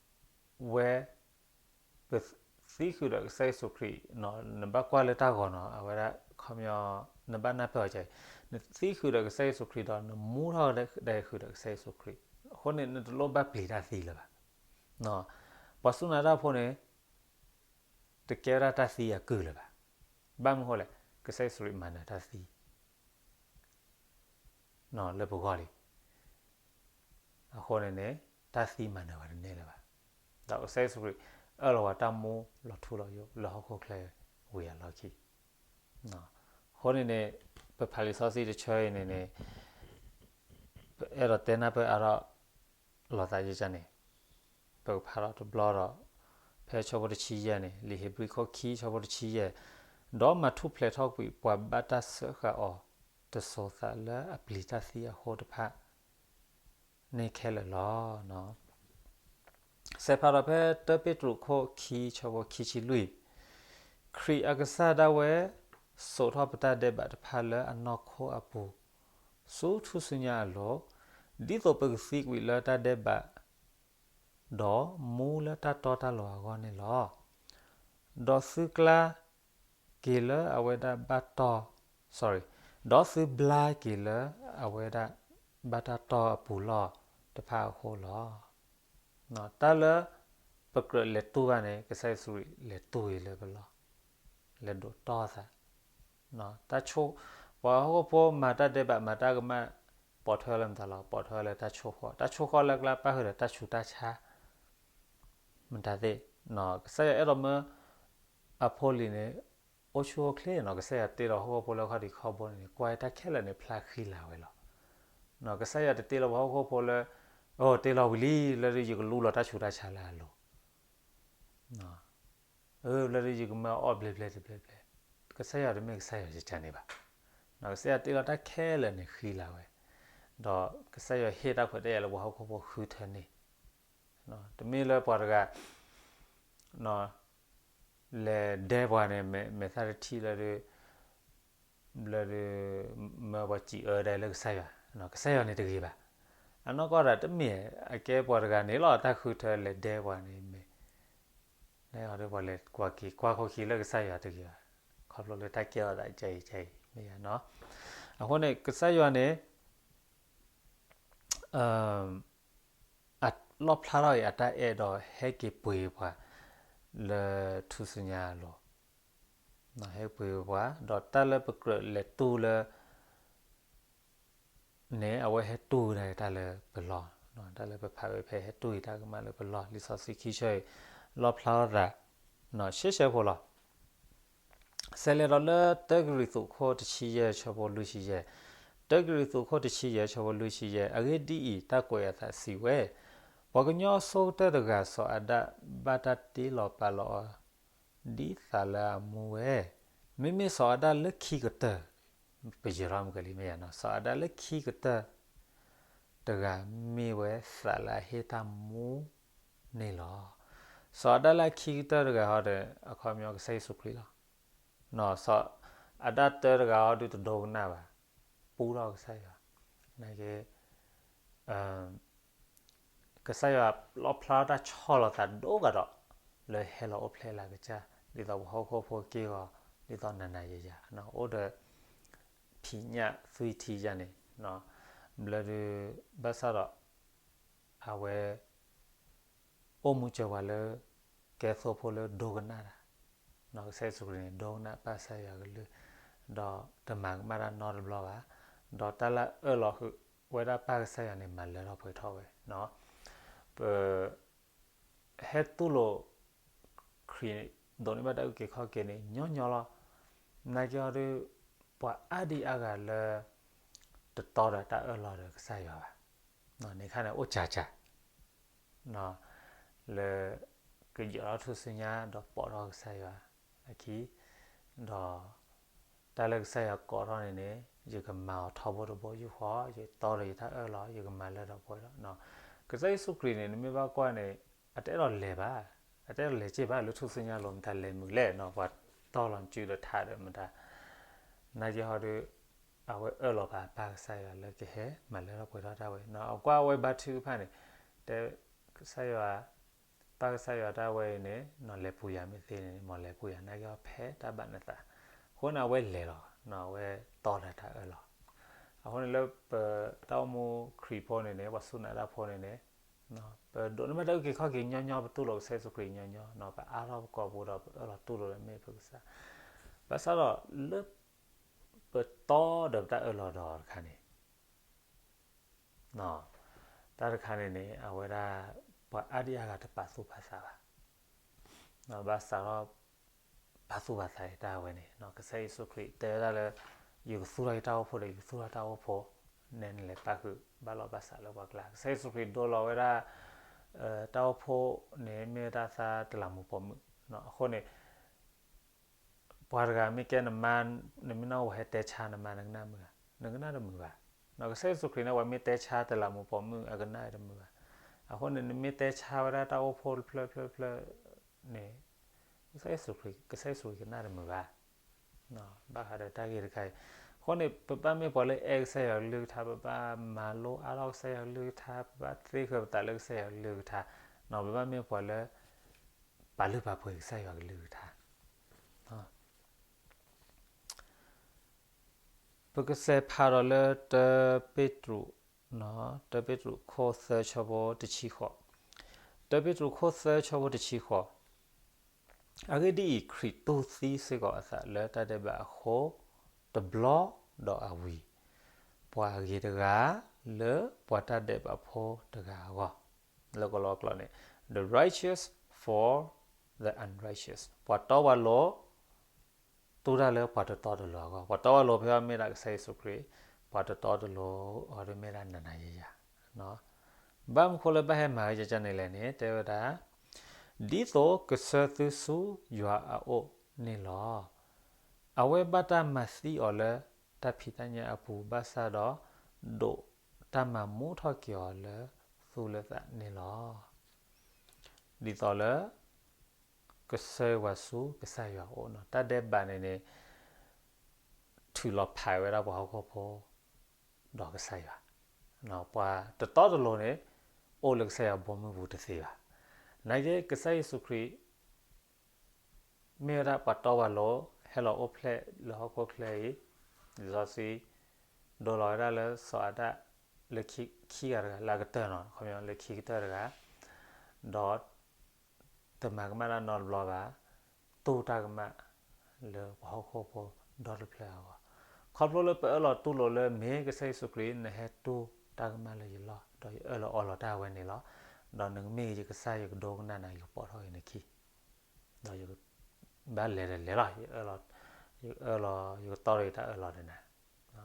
ဒီးဝဲ ပသံဃုာ်ဒီးကစၢ်ယ့ၣ်ၡူးခရံာ်, နဘၣ်ကွၢ်လၢတၢ်ဂီၤနီၤ အဝဲဒၣ်ခီပညီ နဘၣ်နၢ်ပၢၢ်အီၤကဲ, နသံဃုာ်ဒီးကစၢ်ယ့ၣ်ၡူးခရံာ်ဒီး နမူထီၣ်ကဒါဃုာ်ဒီးကစၢ်ယ့ၣ်ၡူးခရံာ်, အဃိန့ၣ် နတလိၣ်ဘၣ်ပျံၤတၢ်သံလၢၤဘၣ်. ပှၤစူၢ်နာ်တၢ်ဖိန့ၣ် တကဲဝဲဒၣ်တၢ်သံအကုၢ်လၢၤဘၣ်. ဘၣ်မနုၤဃိလဲၣ်, ကစၢ်ယ့ၣ်ၡူးခရံာ်မၤနၢၤတၢ်သံ လၢပဂီၢ်လံ. အဃိန့ၣ်န့ၣ် တၢ်သံမၤနၢၤဝဲတန့ၢ်လၢၤဘၣ်. ဒီးကစၢ်ယ့ၣ်ၡူးခရံာ် အၢၣ်လီၤဝဲတၢ်မူလီၤထူလီၤယိာ်လၢဟီၣ်ခိၣ်ချၢဝံၤအလီၢ်ခံ, အဃိန့ၣ်န့ၣ် ပဖးလံာ်စီဆှံတဆၢအံၤန့ၣ်န့ၣ် ပအဲၣ်ဒိးတဲနၢ်ပၢၢ်အါထီၣ်လိာ်သးယကန့ၣ် ပကဖးထီၣ်တဘျီဒီး ဖဲဆၢဖိတဆံယဲၢ်န့ၣ် လံာ်ဧ့ၤဘြံၤခိၣ်ခံဆၢဖိတဆံယဲၢ်, ဒီးမၤထူၣ်ဖျဲးထီၣ်ကွံာ်ပှၤဘၣ်တၢ်စၢဃာ်အီၤ တစိၤသးလၢအပျံၤတၢ်သံအဃိတဖၣ်န့ၣ်ခဲလၢာ်လီၤ. စဲးဖးဒီးဖဲတၢပ့းတရူးခိၣ်ခံဆၢဖိခံဆံလွံၢ်, ခရံာ်အကစၢ်ဒၣ်ဝဲ စိာ်ထီၣ်ပတၢ်ဒဲးဘးတဖၣ်လၢအနီၢ်ခိအပူၤ ဆူထူၣ်စုညါအလိၤ, ဒ်သိးပကသံကွံာ်လၢတၢ်ဒဲးဘး ဒီးမူလၢတၢ်တီတၢ်လိၤအဂီၢ်န့ၣ်လီၤ. ဒီးသုကျါက့ၤလၢအဝဲဒၣ်ဘၣ်တီ, sorry, ဒီးသုဘျါက့ၤလၢအဝဲဒၣ်ဘၣ်တၢ်တီအပူၤလီၢ်တဖၣ်အဃိလီၤ. တၢ်လၢပကြၢးလဲၤတူၢ်ဘၣ်န့ၣ် ကစၢ်ယ့ၣ်ၡူးခရံာ်လဲၤတူၢ်အံၤလၢပလီၢ်, လဲၤဒိးတီၢ်သး. တၢ်ဆိၣ်, ပှၤဟီၣ်ခိၣ်ဖိမၤတၢ်ဒဲးဘးမၤတၢ်ကမၣ် ပိာ်ထွဲလၢမတၤလီၤ, ပိာ်ထွဲလၢတၢ်ဆိၣ်ဃီ, တၢ်ဆိၣ်ဃီလၢအကျါပၣ်ဃုာ်ဒီးတၢ်ဆူးတၢ်ဆါ မတၤသ့ၣ်, ကစၢ်ယွၤအဲၣ်ဒိးမၢအဖိလံၤန့ၣ် အိၣ်ဆူၣ်အိၣ်ချ့နီၤ, ကစၢ်ယွၤတ့လီၤဟီၣ်ခိၣ်ဖိလၢခီၣ်ထံးခီၣ်ဘိန့ၣ် ကွၢ်တၢ်ခဲလၢာ်န့ၣ်ဖျါဃံလၤဝဲလီၤ. ကစၢ်ယွၤတတ့လီၤပှၤဟီၣ်ခိၣ်ဖိလၢ အိၣ်တ့လီၤဝံၤလံ လၢဒုးယကလူလီၤတၢ်ဆူးတၢ်ဆါလၢအလိၤ လၢဒုးယကမၢအီၣ်ဘျဲဘျဲတဘျဲဘျဲ, ကစၢ်ယွၤတမ့ၢ်ကစၢ်ယွၤယကန့ၣ်ဘၣ်. ကစၢ်ယွၤတ့လီၤတၢ်ခဲလၢာ်န့ၣ်ဃံလၤဝဲ, ဒီးကစၢ်ယွၤဟ့ၣ်တၢ်ခွဲးတၢ်ယာ်လၢပှၤဟီၣ်ခိၣ်ဖိဃုထၢန့ၣ်, တမ့ၢ်လၢပှၤတဂၤ လဲၤဒဲပှၤန့ၣ် မဲာ်သၣ်တထံၣ်လၢဒုး လၢဒုး မၢပှၤစံးအၢဒၣ်လၢကစၢ်ယွၤ, ကစၢ်ယွၤန့ၣ်တဂ့ၤဘၣ်. အနီၢ်ကီၢ်ဒၣ်တမ့ၢ် အကဲပှၤတဂၤန့ၣ်လီၤ တၢ်ဃုထၢလဲၤဒဲပှၤန့ၣ်မ့ၢ် ဒ်ပှၤလဲၤကွၢ်က့ၤကွၢ်ခိၣ်ခံလၢကစၢ်ယွၤတဂ့ၤဘၣ်, ခီဖျိလၢတၢ်ကဲထီၣ်သးကဲအံၤကဲအံၤမ့ၢ်ယါနီၤ. အဃိန့ၣ် ကစၢ်ယွၤန့ၣ် အလီၣ်ဖျါထီၣ်အံၤ အတၢ်အဲၣ်ဒိးဟဲက့ၤပှ့ၤပှၤ လၢထူၣ်စုညါအလိၤ, ဟဲပှ့ၤပှၤ ဒီးတၢ်လၢပကြၢးလဲၤတူၢ်လၢ န့ၣ် အဝဲဟဲတူၢ်ဝဲဒၣ်တၢ်လၢပလီၢ်, တၢ်လၢပဖးဝဲဖဲဟဲတူၢ်အံၤတၢ်ကမၣ်လၢပလီၢ် လံာ်စီဆှံခံဆၢအံၤ လီၣ်ဖျါထီၣ်သး ရှဲရှဲဖိလီၤ. စဲးလဲၤဒီးလၢတၢကရံၣ်သူးခိၣ်တဆံယဲၢ်ဆၢဖိလွံၢ်ဆံယဲၢ်, တၢကရံၣ်သူးခိၣ်တဆံယဲၢ်ဆၢဖိလွံၢ်ဆံယဲၢ်, အဂ့ၢ်ဒ်အံၤ, တၢ်ကွဲးအသးစံးဝဲ, ပှၤကညီအဆိကတၢၢ်တဂၤ စီၤအၤဒၣ်ဘၣ်တၢ်တ့လီၤပာ်လီၤအီၤ ဒ်သိးလၢအမူဝဲ, မ့မ့ၢ်စီၤအၤဒၣ်လၢခံကတၢၢ်, ပယဲၤထီၣ်မုၢ်ကလံမ့ၢ်ယၤနီၤ, စီၤအၤဒၣ်လၢခံကတၢၢ်တဂၤ မ့ၢ်ဝဲသးလၢအဟ့ၣ်တၢ်မူန့ၣ်လီၤ. စီၤအၤဒၣ်လၢအခံကတၢၢ်တဂၤဟီဒီး အခီပညီကစၢ်ယ့ၣ်ၡူးခရံာ်လီၤ. စီၤအၤဒၣ်တၢတဂၤဟီဒုးတဒိကနၣ်ဘၣ်, ပူထီၣ်ကစၢ်ယွၤ, နာ်က့ ကစၢ်ယွၤလီၣ်ဖျါထီၣ်တၢ်ဆီၣ်လီၤသးဒိၣ်ကဒီး လၢဟဲလီၤအိၣ်ဖျဲၣ်လၢကစၢ် ဒ်သိးပှၤဟီၣ်ခိၣ်ဖိက့ၢ်ဂီၤ ဒ်သိးနၤနၤယၤယၤ အိၣ်ဒီး ဖံးညၣ်သွံၣ်ထံယၤန့ၣ်, ဘျၢဒုး ဘၣ်ဆၣ်ဒီး အဝဲ အိၣ်မူစၢၤပှၤလၢ ကဲသိဖိလၢဒိကနၣ်တၢ်, ကစၢ်ယ့ၣ်ၡူးခရံာ်န့ၣ် ဒိကနၣ်ပၢ်ကစၢ်ယွၤကလုၢ်, ဒီးတမၤကမၣ်တၢ်နီတဘျီဘၣ်, ဒီးတၢ်လၢအအၢၣ်လီၤဃုာ်ဝဲဒၣ်ပၢ်ကစၢ်ယွၤန့ၣ် မၤလၢထီၣ်ပှဲၤထီၣ်ဝဲ. ပ ဟဲတူၢ်လိာ်ခရံာ် ဒိးန့ၢ်ဘၣ်တၢ်အုၣ်က့ၤခီၣ်က့ၤန့ၣ် ညီညီလီၤ. နာ်က့ဟီဒုး ပှၤအါဒံအါဂၤလၢ တတီဒီးတၢ်အၢၣ်လီၤဒီးကစၢ်ယွၤဘၣ်. န့ၣ်ခါန့ၣ်အိၣ်ကၢ်ကၢ် လၢ ကယၢၤထီၣ်ထူၣ်စုညါဒီးပိာ်ထီၣ်ကစၢ်ယွၤအခံ, ဒီး တၢ်လၢကစၢ်ယွၤကိးထီၣ်န့ၣ်န့ၣ် ယကမၤအီၤထီဘိတဘိယူၢ်ဃီ, ယတီဒီးယတၢ်အၢၣ်လီၤ, ယကမၤလၢထီၣ်ပှဲၤထီၣ်. ကစၢ်ယ့ၣ်ၡူးခရံာ်န့ၣ် နမ့ၢ်ဘၣ်ကွၢ်န့ၣ် အတအဲၣ်ဒိးလဲၤဘၣ်, အတအဲၣ်ဒိးလဲၤစ့ၢ်ဘၣ်လၢထူၣ်စုညါအလိၤ မတၤလဲၤမုာ်လဲၣ်နီၤ, ပှၤတီၢ်လီၤစုဒီးထးဒီးမတၤ နာ်က့ဟီဒုး အဝဲအၢၣ်လီၤပာ်ပၢ်ကစၢ်ယွၤလၢကဟဲမၤလၢထီၣ်ပှဲၤထီၣ်တၢ်ဝဲ, အကွၢ်အဝဲဘါထုကဖၣ်န့ၣ် တဲ ကစၢ်ယွၤ ပၢ်ကစၢ်ယွၤတၢ်ဝဲအံၤန့ၣ် နီၢ်လဲၤပူၤယၤမ့ၢ်သ့န့ၣ် မ်လဲၤပူၤယၤ နာ်က့ဟီဖဲတၢ်ဘၣ်နသး, အဃိန့ၣ် အဝဲလဲၤလီၤ, အဝဲတီဒီးတၢ်အၢၣ်လီၤ. အဃိန့ၣ်လၢပတၢ်အိၣ်မူခရံာ်ဖိန့ၣ်န့ၣ် ပှၤစူၢ်နာ်တၢ်ဖိန့ၣ်န့ၣ် ပဒိးန့ၢ်ဘၣ်တၢ်အုၣ်က့ၤခီၣ်က့ၤညီညီ, ပတူၢ်လိာ်ကစၢ်ယ့ၣ်ၡူးခရံာ်ညီညီ, ပအါထီၣ်ပကိာ်ပူၤဒီးပအၢၣ်လီၤတူၢ်လိာ်လၢမ့ၢ်ပကစၢ်, ဘၣ်ဆၣ်ဒီးလၢ ပတီဒီးပတၢ်အၢၣ်လီၤဒီးတခါန့ၣ် တၢ်တခါန့ၣ်န့ၣ် အဝဲဒၣ် ပှၤအါဒံအါဂၤတပာ်သူၣ်ပာ်သးဘၣ်, ဘၣ်စးထီၣ် ပာ်သူၣ်ပာ်သးတၢ်ဝဲန့ၣ် ကစၢ်ယ့ၣ်ၡူးခရံာ်တဲဝဲဒၣ်လၢ ယကသူၣ်ထီၣ်ယတၢ်အိၣ်ဖှိၣ်ဒီး ယကသူၣ်ထီၣ်တၢ်အိၣ်ဖှိၣ်, နဲနလဲၤပၣ်ဃုာ်ဘၣ်လီၢ်ဘၣ်စးလၢပှၤကျါ, ကစၢ်ယ့ၣ်ၡူးခရံာ်ဒိလီၤဝဲဒၣ် တၢ်အိၣ်ဖှိၣ်န့ၣ် မ့ၢ်ဝဲဒၣ်သးတလးမူးပိာ်မုၣ်, အဃိန့ၣ် ပှၤတဂၤမ့ၢ်ကဲနမါ, နမ့ၢ်နီၢ်ဝဲဟဲတဲဆါနမါ နကနၣ်မုာ်ဧါ, နကနၣ်တမုာ်ဘၣ်. ကစၢ်ယ့ၣ်ၡူးခရံာ်န့ၣ် ပှၤမ့ၢ်တဲဆါတလးမူးပိာ်မုၣ် အကနၣ်တမုာ်ဘၣ်. အဃိန့ၣ် နမ့ၢ်တဲဆါဝဲဒၣ်တၢ်အိၣ်ဖှိၣ်တဖျၢၣ်ဖျၢၣ်ဖျၢၣ်န့ၣ် ကစၢ်ယ့ၣ်ၡူးခရံာ် ကစၢ်ယ့ၣ်ၡူးခရံာ်ကနၣ်တမုာ်ဘၣ်. ဘၣ်ဃးဒီးတၢ်ဂ့ၢ်တခါအံၤ, အဃိန့ၣ် ပဘၣ်မ့ၢ်ပှၤလၢအဲၣ်ကစၢ်ယွၤကလုၢ်ကထါ, ပဘၣ်မၤလိအါထီၣ်ကစၢ်ယွၤကလုၢ်ကထါ, ပဘၣ်သ့ဃၢၤပသးလၢကစၢ်ယွၤကလုၢ်ကထါ, ပဘၣ်မ့ၢ်ပှၤလၢ ပာ်လုၢ်ပာ်ပှ့ၤကစၢ်ယွၤကလုၢ်ကထါ. ပကစးဖးဒီးလၢတၢပ့းတရူး, တၢပ့းတရူးခိၣ်သၢဆၢဖိတဆံဃိး, တၢပ့းတရူးခိၣ်သၢဆၢဖိတဆံဃိး, အဂ့ၢ်ဒ်အံၤ, ခရံာ်တူၢ်သံစ့ၢ်ကီးအသးလၢတၢ်ဒဲးဘးအဃိ တဘျီဒီးအဝံၤ, ပှၤအဂ့ၤတဂၤ လၢပှၤတၢ်ဒဲးဘးဖိတဂၤအဂီၢ်, လၢကလီကလီန့ၣ်, the righteous for the unrighteous, ပှၤတီပှၤလိၤ တူၢ်တၢ်လၢပှၤတတီတလိၤအဂီၢ်, ပှၤတီပှၤလိၤဖဲအံၤမ့ၢ်ဒၣ်ကစၢ်ယ့ၣ်ၡူးခရံာ်, ပှၤတတီတလိၤအီၤဒ်မ့ၢ်ဒၣ်နၤနၤယၤယၤ. ဘၣ်မနုၤဃိလၢဘၣ်ဟဲမၤဝဲကန့ၣ်လဲၣ်န့ၣ် တဲဝဲဒၣ်, ဒ်သိးကဆှၢသုဆူယွၤအအိၣ်န့ၣ်လီၤ. အဝဲဘၣ်တၢ်မၤသံအီၤလၢတၢ်ဖံးတၢ်ညၣ်အပူၤဘၣ်ဆၣ်ဒီး, ဒိးတၢ်မၤမူထီၣ်က့ၤအီၤလၢသူၣ်လၢသးန့ၣ်လီၤ. ဒ်သိးလၢ ကဆှၢပှၤဆူကစၢ်ယွၤအအိၣ်န့ၣ်, တၢ်ဒဲးဘးန့ၣ်န့ၣ် ထုးလီၤဖးဝဲဒၣ်ပှၤဟီၣ်ခိၣ်ဖိဒီးကစၢ်ယွၤ, ပှၤတတီတလိၤန့ၣ် အိၣ်လၢကစၢ်ယွၤဘီမုၢ်ပူၤတသ့ဘၣ်. နာ်က့ကစၢ်ယ့ၣ်ၡူးခရံာ် မ့ၢ်ဝဲဒၣ်ပှၤတီပှၤလိၤ ဟဲလီၤအိၣ်ဖျဲၣ်လၢဟီၣ်ခိၣ်ချၢအံၤ, လံာ်စီဆှံ ဒိလီၤဝဲဒၣ်လၢစီၤအၤဒၣ် လၢခံဂၤတဂၤ လၢအကတၢၢ်နီၤ, ခီပညီလၢခံကတၢၢ်တဂၤ, ဒီး တမၤကမၣ်တၢ်နီတဘျီဘၣ်, တူၢ်တၢ်ကမၣ်လၢပှၤဟီၣ်ခိၣ်ဖိဒီတဖျၢၣ်အဂီၢ်, ခီဖျိလၢပအၢၣ်လီၤတူၢ်လိာ်လၢမ့ၢ်ကစၢ်ယ့ၣ်ၡူးခရံာ် နဟဲတူၢ်တၢ်ကမၣ်လၢယလီၢ်, ဒီးယအၢၣ်လီၤအီလီၤတၢ်ဝဲန့ၣ်လီၤ. ဒီးနကမ့ၢ်ယကစၢ် ယကဒိကနၣ်နၤ ယကပိာ်ထီၣ်က့ၤနခံ, ဒီးယကဘၣ်လဲၤဒီးလဲၤလီၤ, ယအၢၣ်လီၤ, ယကတီဒီးယတၢ်အၢၣ်လီၤဒီးနၤ,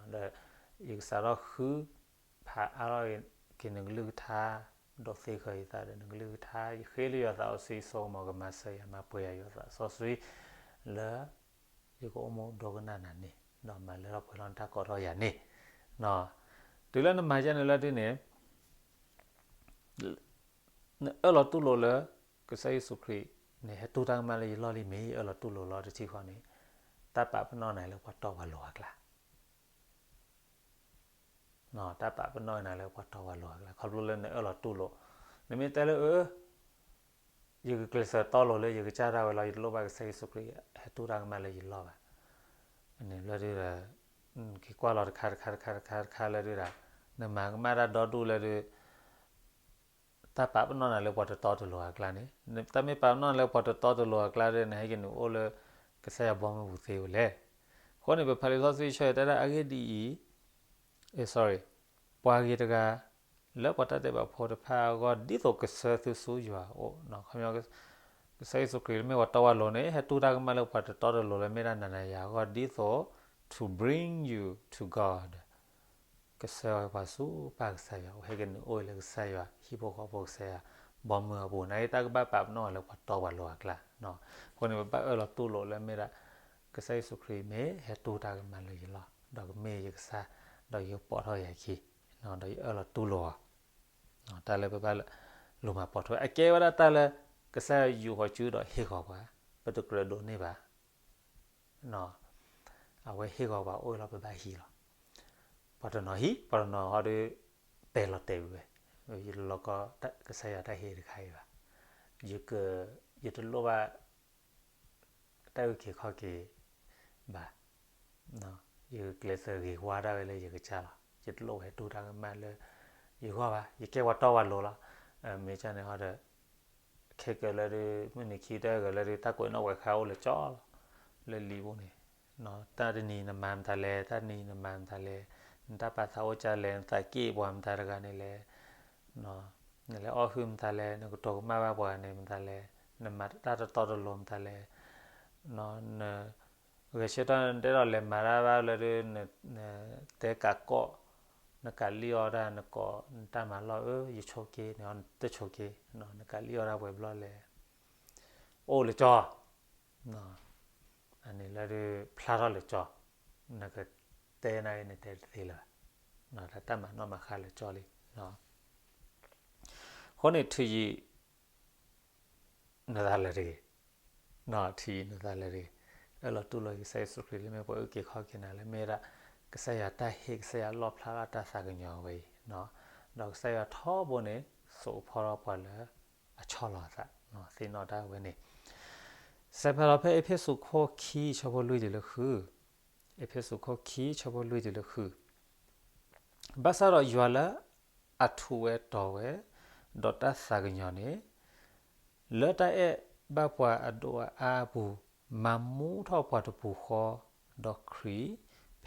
ဒီးယကစးထီၣ်ဃုဖးအါထီၣ်က့ၤနကလုၢ်ကထါ ဒိးသ့ဃၢၤယသးဒီးနကလုၢ်ကထါ, ယဃ့လၢယွၤသးစီဆှံ, ဆိကမိၣ်ကမၤစၢၤယၤ, မၤပှဲၤယၤယွၤသးစီဆှံ, လၢယကအိၣ်မူဒိကနၣ်နၤန့ၣ်, ဒီးမၤလၢထီၣ်ပှဲၤထီၣ်နတၢ်ကီတၢ်ခဲယၤန့ၣ်, တုၤလၢနမၤဒ်န့ၣ်လၢဒ်န့ၣ် နအၢၣ်လီၤတူၢ်လိာ်လၢ ကစၢ်ယ့ၣ်ၡူးခရံာ်န့ၣ် ဟဲတူၢ်တၢ်ကမၣ်လၢယလီၢ်လံမ့ၢ် ယအၢၣ်လီၤတူၢ်လိာ်လီၤတထံၣ်ဃီန့ၣ်, တၢ်ပာ်ပနီၣ်နၤလၢပှၤတီပှၤလိၤအကျါ, တၢ်ပာ်ပနီၣ်နၤလၢပှၤတီပှၤလိၤအကျါ, ခီဖျိလၢနအၢၣ်လီၤတူၢ်လိာ်, နမ့ၢ်တဲလၢအ ယကကျဲးစၢးတီလိၤလၢယကစၢ်ဒၣ်ဝဲလီၤ, ယတလိၣ်ဘၣ်ကစၢ်ယ့ၣ်ၡူးခရံာ် ဟဲတူၢ်တၢ်ကမၣ်လၢယလီၢ်ဘၣ်, န့ၣ်လၢဒ်ဒီး က့ၤကွၢ်လီၤတခါတခါတခါတခါတခါလၢဒ်ဒီး နမၤကမၣ်တၢ်ဒီဒူၣ်လၢဒ် တၢ်ပာ်ပနီၣ်နၤလၢပှၤတတီတလိၤအကျါန့ၣ်, တၢ်မ့ၢ်ပာ်ပနီၣ်နၤလၢပှၤတတီတလိၤအကျါဒီး နဟဲက့ၤနုာ်အိၣ်လၢ ကစၢ်ယွၤဘီမုၢ်ပူၤသ့ဝဲလဲၣ်. အဃိန့ၣ် ပဖးလံာ်စီဆှံဆၢတဲဒၣ်အဂ့ၢ်ဒ်အံၤ, အ sorry, ပှၤဂ့ၤတဂၤ လၢပှၤတၢ်ဒဲးဘးဖိတဖၣ်အဂီၢ် ဒ်သိးကဆှၢသုဆူယွၤအအိၣ်, ခီပညီ ကစၢ်ယ့ၣ်ၡူးခရံာ်မ့ၢ်ပှၤတီပှၤလိၤန့ၣ် ဟဲတူၢ်တၢ်ကမၣ်လၢပှၤတတီတလိၤလၢမ့ၢ်ဒၣ်နၤနၤယၤအဂီၢ် ဒ်သိး to bring you to God, ကဆှၢဝဲပှၤဆူပၢ်ကစၢ်ယွၤအအိၣ်, ဟဲက့ၤနုာ်အိၣ်လၢကစၢ်ယွၤ ဟံၣ်ဖိဃီဖိကစၢ်ယွၤ ဘီမုၢ်အပူၤ, နာ်က့တၢ်ကဘၣ်ပာ်ပနီၣ်ဝဲလၢပှၤတီပှၤလိၤအကျါ, အဃိန့ၣ် ပဘၣ်အၢၣ်လီၤတူၢ်လိာ်လၢမ့ၢ်ဒၣ် ကစၢ်ယ့ၣ်ၡူးခရံာ်မ့ၢ်ဟဲတူၢ်တၢ်ကမၣ်လၢယလီၢ်, ဒီးကမ့ၢ်ယကစၢ်, ဒီးယပိာ်ထီၣ်ယၤခံ, ဒီးယအၢၣ်လီၤတူၢ်လိာ်အီၤ, တၢ်လၢပဘၣ်လူၤမၤပိာ်ထွဲ အကဲဝဲဒၣ်တၢ်လၢ ကစၢ်ယွၤယူာ်ဃီၤစုဒီးဟ့ၣ်ဃီၤပှၤ, ပတကြၢးဒိးန့ၢ်ဘၣ် အဝဲဟ့ၣ်ဃီၤပှၤအိၣ်လီၤပဘၣ်ဟံၣ်လီၤ. ပှၤတနီၤဟံၣ် ပှၤတနီၤဟီဒီး ပဲာ်လီၤတဲာ်ဝံၤဝဲ, ယတလီၤကီတၢ်ကစၢ်ယွၤတၢ်ဟ့ၣ်တခါအံၤဘၣ်. ယက, ယတလိၣ်ဘၣ် တၢ်အုၣ်က့ၤခီၣ်က့ၤဘၣ်. ယကျဲးစၢးဂ့ၤဝါဒၣ်ဝဲလၢယကစၢ်လီၤ. ယတလိၣ်ဝဲတူၢ်တၢ်ကမၣ်လၢယဂီၢ်ဘၣ်. ယကဲပှၤတီပှၤလိၤလီၤ. မ့ၢ်ကန့ၣ်ဟီဒီး ခဲကၢလၢဒုး မုၢ်နံၤခံတၢ်ဂၢၢ်လၢဒုး တၢ်ကွဲးနီၣ်ကွဲးဃါအိၣ်လၢကၠီလီၤ. လၢလံာ်ပူၤန့ၣ် တၢ်တနံၤနမၤမတၤလဲၣ်, တၢ်နံၤနမၤမတၤလဲၣ်, နတၢ်ပာ်သးအိၣ်ကၢလဲၣ်, နသးက့ၣ်ပှၤမတၤတဂၤန့ၣ်လဲၣ်, နလဲၤအီၣ်ဟုၣ်မတၤလဲၣ်, နကတိၤကမၣ်ဘၣ်ပှၤန့ၣ်မတၤလဲၣ်, နမၤတၢ်တတီတလိၤမတၤလဲၣ်, န ဂဲၤဆၢထၢၣ်နတဲဒီးလဲၤမၤတၢ်ဘၣ်လၢဒုး နတဲကးကီၢ်, နကးလံၣ်အီၣ်တၢ် နကိး နတၢ်မၤလီၢ်ဧၢ, ယဆိက့, နတဆိက့, နကးလံၣ်အီၣ်တၢ်ပှဲၤဘျီလဲၣ်, အိၣ်လၢကၠီ, အန့ၣ်လၢဒုးဖျါထီၣ်လၢကၠီ, နကတဲနၤအံၤ နတဲတသ့လၢၤဘၣ်, တၢ်မၤနီၣ်မၤဃါလၢကၠီလံ. အဃိန့ၣ် ထုးယံာ် နသးလၢတဂ့ၤ, ထုးယံာ်နသးလၢတဂ့ၤ, အၢၣ်လီၤတူၢ်လိာ်ကစၢ်ယ့ၣ်ၡူးခရံာ်လၢမ့ၢ်ပှၤအုၣ်က့ၤခီၣ်က့ၤနၤ လၢမ့ၢ်ဒၣ် ကစၢ်ယွၤတၢ်ဟ့ၣ် ကစၢ်ယွၤလီၣ်ဖျါထီၣ်တၢ်သးကညီၤဝဲအံၤ, ဒီးကစၢ်ယွၤထီဘိန့ၣ် စိာ်ဖီထီၣ်ပှၤလၢအဆီၣ်လီၤအသး, သ့ၣ်နီၣ်တၢ်ဝဲန့ၣ် စဲးဖးလီၤဖဲအ့းဖ့းစူးခိၣ်ခံဆၢဖိလွံၢ်တုၤလၢဃု, အ့းဖ့းစူးခိၣ်ခံဆၢဖိလွံၢ်တုၤလၢဃု, ဘၣ်ဆၣ်ဒီးယွၤလၢအထူးဝဲတီၤဝဲ, ဒီးတၢ်သးကညီၤန့ၣ်, လၢတၢ်အဲၣ်ဘၣ်ပှၤအဒိၣ်အအါအပူၤ, မၤမူထီၣ်ပှၤတပူၤဃီဒီး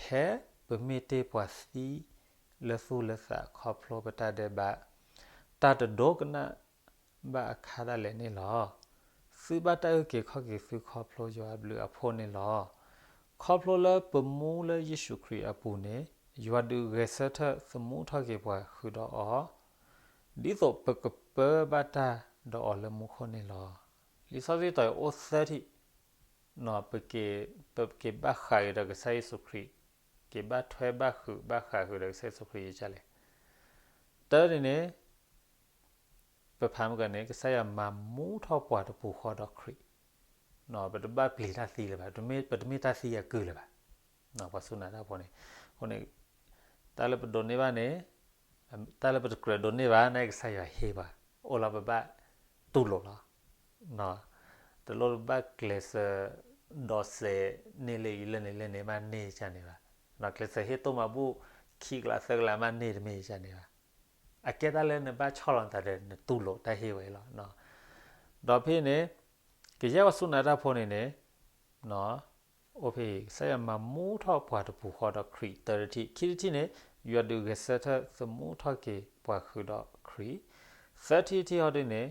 ခရံာ်, ဖဲပမ့ၢ်တ့ၢ်ပှၤသံလၢသူၣ်လၢသးခီဖျိပတၢ်ဒဲးဘး, တၢ်တဒိကနၣ်ဘၣ်အခါဒၣ်လဲာ်န့ၣ်လီၤ. သုဘၣ်တၢ်အုၣ်က့ၤခီၣ်က့ၤသုခီဖျိယွၤအဘျုးအဖှိၣ်န့ၣ်လီၤ. ခီဖျိလၢပမူလၢယ့ၣ်ၡူးခရံာ်အပူၤန့ၣ်, ယွၤဒုးဂဲၤဆၢထၢၣ်သမူထီၣ်က့ၤပှၤဃုာ်ဒီးအီၤ, ဒ်သိးပကပၢဘၣ်တၢ်ဒီးအီၤလၢမူခိၣ်န့ၣ်လီၤ. လံာ်စီဆှံတဲအိၣ်သၢထံၣ်, ပက့ၤဘၣ်ဃးဃုာ်ဒီးကစၢ်ယ့ၣ်ၡူးခရံာ်, က့ၤဘၣ်ထွဲဘၣ်ဃုာ်ဘၣ်ဃးဃုာ်ဒီးကစၢ်ယ့ၣ်ၡူးခရံာ်ယကလဲၣ်. တၢ်န့ၣ်န့ၣ် ပဖးမုၢ်ကန့ၣ် ကစၢ်ယွၤမၤမူထီၣ်ပှၤတပူၤဃီဒီးခရံာ်, ပတဘၣ်ပျံၤတၢ်သံလၢၤဘၣ်, ပတမ့ၢ်တၢ်သံအကုၢ်လၢၤဘၣ်. ပှၤစူၢ်နာ်တၢ်ဖိန့ၣ်, အဃိန့ၣ် တၢ်လၢပဒိးန့ၢ်ဘၣ်န့ၣ်, တၢ်လၢပတကြၢးဒိးန့ၢ်ဘၣ်န့ၣ် ကစၢ်ယွၤဟ့ၣ်ပှၤ, အိၣ်လီၤပဘၣ်တူၢ်လိာ်လီၤ. တလိၣ်ဘၣ်ကျဲးစၢးဒိးစဲးန့ၢ်လၢအံၤလၢန့ၣ်လၢန့ၣ်မးန့ၢ်ကန့ၣ်ဘၣ်, ကျဲးစၢးဟ့ၣ်တိၢ်မၤဘူၣ်ခံကလးသၢကလးမးန့ၢ်တမ့ၢ်ကန့ၣ်ဘၣ်. အကဲတၢ်လၢနဘၣ်ဆီၣ်လီၤနသးဒီးနတူၢ်လိာ်တၢ်ဟ့ၣ်ဝဲအံၤလီၤ. ဒီးဖဲန့ၣ် ကယဲၢ်ပှၤစူၢ်နာ်တၢ်ဖိန့ၣ်န့ၣ်, အိၣ်ဖဲအံၤ ကစၢ်ယွၤမၤမူထီၣ်ပှၤတပူၤဃီဒီးခရံာ်တၢတထံၣ်, ခံထံၣ်တထံၣ်န့ၣ် ယွၤဒုးဂဲၤဆၢထၢၣ်သမူထီၣ်က့ၤပှၤဃုာ်ဒီးခရံာ်, သၢထံၣ်တထံၣ်ဟီဒ်န့ၣ်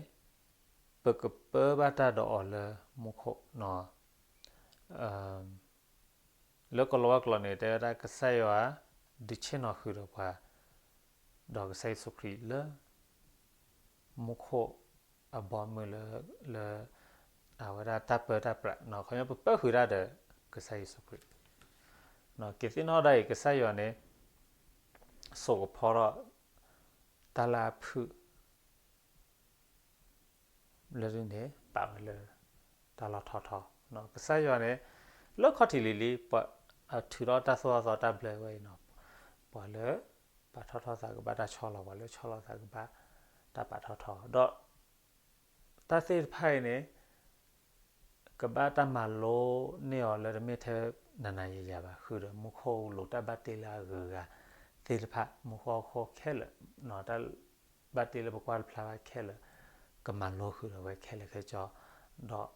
ပကပၢဘၣ်တၢ်ဒီးအီၤလၢမူခိၣ် လၢကီၢ်လီၤဝါကျိာ်န့ၣ် တဲဝဲဒၣ်ကစၢ်ယွၤ ဒုးဆ့ၣ်နီၤဃုာ်ဒီးပှၤ, ဒီးကစၢ်ယ့ၣ်ၡူးခရံာ်လၢ မူခိၣ်အဘီမုၢ်လၢ လၢ အဝဲဒၣ်တၢ်ပၢတၢ်ပြး ခီပညီပပၢဃုာ်တၢ်ဒီး ကစၢ်ယ့ၣ်ၡူးခရံာ် က့ၤသ့ၣ်နီၣ်ဒၣ်အံၤ ကစၢ်ယွၤန့ၣ် စိာ်ကဖီထီၣ် တၢ်လၢအဖုၣ် လၢဒ်န့ၣ် ပာ်ဝဲလၢ တၢ်လီၢ်ထီထီ, ကစၢ်ယွၤန့ၣ် လၢခီၣ်ထံးလံၤလံၤ ပှၤထုးထီၣ်တၢ်သိၣ်တၢ်သီတၢ်ဘျၢဝဲအံၤနီၤ, ပှၤလၢ ပာ်ထီၣ်ထီသးကဘၣ်တၢ်ဆီလီၤ, ပှၤလၢဆီလီၤသးကဘၣ် တၢ်ပာ်ထီၣ်ထီ, ဒီး တၢ်သ့ၣ်တဖၣ်အံၤန့ၣ် ကဘၣ်တၢ်မၤလိန့ၢ်အီၤလၢတမ့ၢ်ထဲနၤနၤယၤယၤဘၣ်, ဃုာ်ဒီးမူခိၣ်လိာ်တၢ်ဘၣ်တ့လၢအဂုၤအဂၤသ့ၣ်တဖၣ်, မူခိၣ်ဟီၣ်ခိၣ်ခဲလၢာ်, တၢ်ဘၣ်တ့လၢပကွၢ်တဖျါဘၣ်ခဲလၢာ်, ကမၤလိဃုာ်ဒီးဝဲခဲလၢာ်ခဲဆ့, ဒီး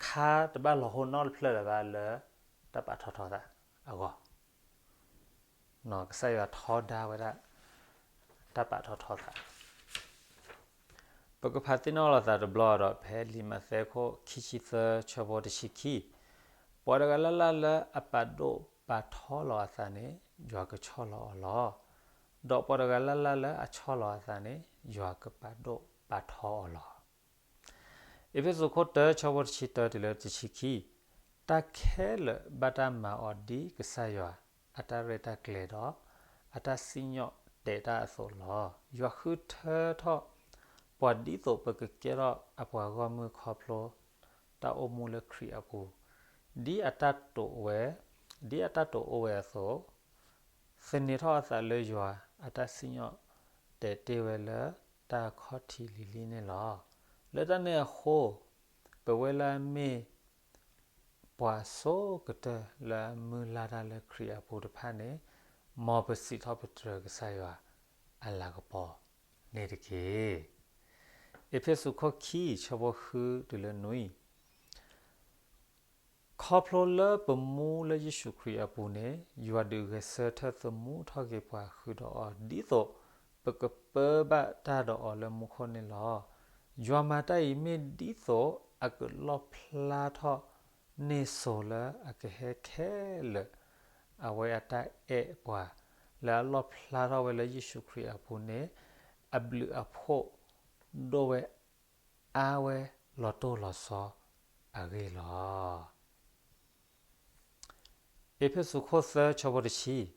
ခါတဘၣ်လီၤဟိနီတဖျၢၣ်လၢၤဘၣ်လၢ တၢ်ပာ်ထီၣ်ထီသးအဂီၢ် ကစၢ်ယွၤထီဒါဝဲဒၣ် တၢ်ပာ်ထီၣ်ထီသး. ပကဖးသ့ၣ်နီၣ်လိာ်သးတဘျီဒီး ဖဲလံာ်မးသဲခိၣ်ခံဆံသၢ ဆၢဖိတဆံခံ, ပှၤတဂၤလၢ်လၢ်လၢအပာ်ဒိၣ်ပာ်ထီလီၤအသးန့ၣ် ယွၤကဆီၣ်လီၤအီၤလီၤ. ဒီးပှၤတဂၤလၢ်လၢ်လၢအဆီၣ်လီၤအသးန့ၣ် ယွၤကပာ်ဒိၣ်ပာ်ထီအီၤလီၤ. အ့းဖ့းစူးခိၣ်တၢ ဆၢဖိတဆံတၢတုၤလၢတဆံခံ, တၢ်ခဲလၢာ်ဘၣ်တၢ်မၤအီၤဒ်ကစၢ်ယွၤအတၢ်ရဲၣ်တၢ်ကျဲၤဒီး အတၢ်စံၣ်ညီၣ်တဲာ်တၢ်အသိးလီၤ. ယွၤဃုထၢထီၣ် ပှၤဒ်သိးပကကဲထီၣ်အပှၤဂီၢ်မုၢ်ခီဖျိ တၢ်အိၣ်မူလၢခရံာ်အပူၤ, ဒ်အတၢ်တိာ်ဝဲ, ဒ်အတၢ်တိာ်အိၣ်ဝဲအသိး, သန့ၤထီၣ်အသးလၢယွၤအတၢ်စံၣ်ညီၣ်တဲာ်တ့ၢ်ဝဲလၢတၢ်ခီၣ်ထံးလံၤလံၤန့ၣ်လီၤ. လၢတၢ်န့ၣ်အဃိ, ပဝဲလၢအမ့ၢ် ပှၤစိၤကတၢၢ်လၢအမုၢ်လၢ်တၢ်လၢခရံာ်အပူၤတဖၣ်န့ၣ်, မ်ပစံးထီၣ်ပတြၢၤကစၢ်ယွၤအလၤကပီၤန့ၣ်တက့ၢ်. အ့းဖ့းစူးခိၣ်ခံ ဆၢဖိဃုတုၤလၢနွံ, ခီဖျိလၢပမူလၢယ့ၣ်ၡူးခရံာ်အပူၤန့ၣ်, ယွၤဒုးဂဲၤဆၢထၢၣ်သမူထီၣ်က့ၤပှၤဃုာ်ဒီးအီၤ ဒ်သိးပကပၢဘၣ်တၢ်ဒီးအီၤလၢမူခိၣ်န့ၣ်လီၤ. ယွၤမၤတၢ်အံၤမ့ၢ်ဒ်သိးအကလီၣ်ဖျါထီၣ်န့ၢ်စိၤလၢအကဟဲခဲလၢာ် အဝဲအတၢ်အဲၣ်ပှၤ လၢအလီၣ်ဖျါထီၣ်ဝဲလၢယ့ၣ်ၡူးခရံာ်အပူၤန့ၣ် အဘျုးအဖှိၣ်ဒိၣ်ဝဲအါဝဲလီၤတိၢ်လီၤဆီအဂ့ၢ်လီၤ. အ့းဖ့းစူးခိၣ်သၢ ဆၢဖိတဆံ, ဒ်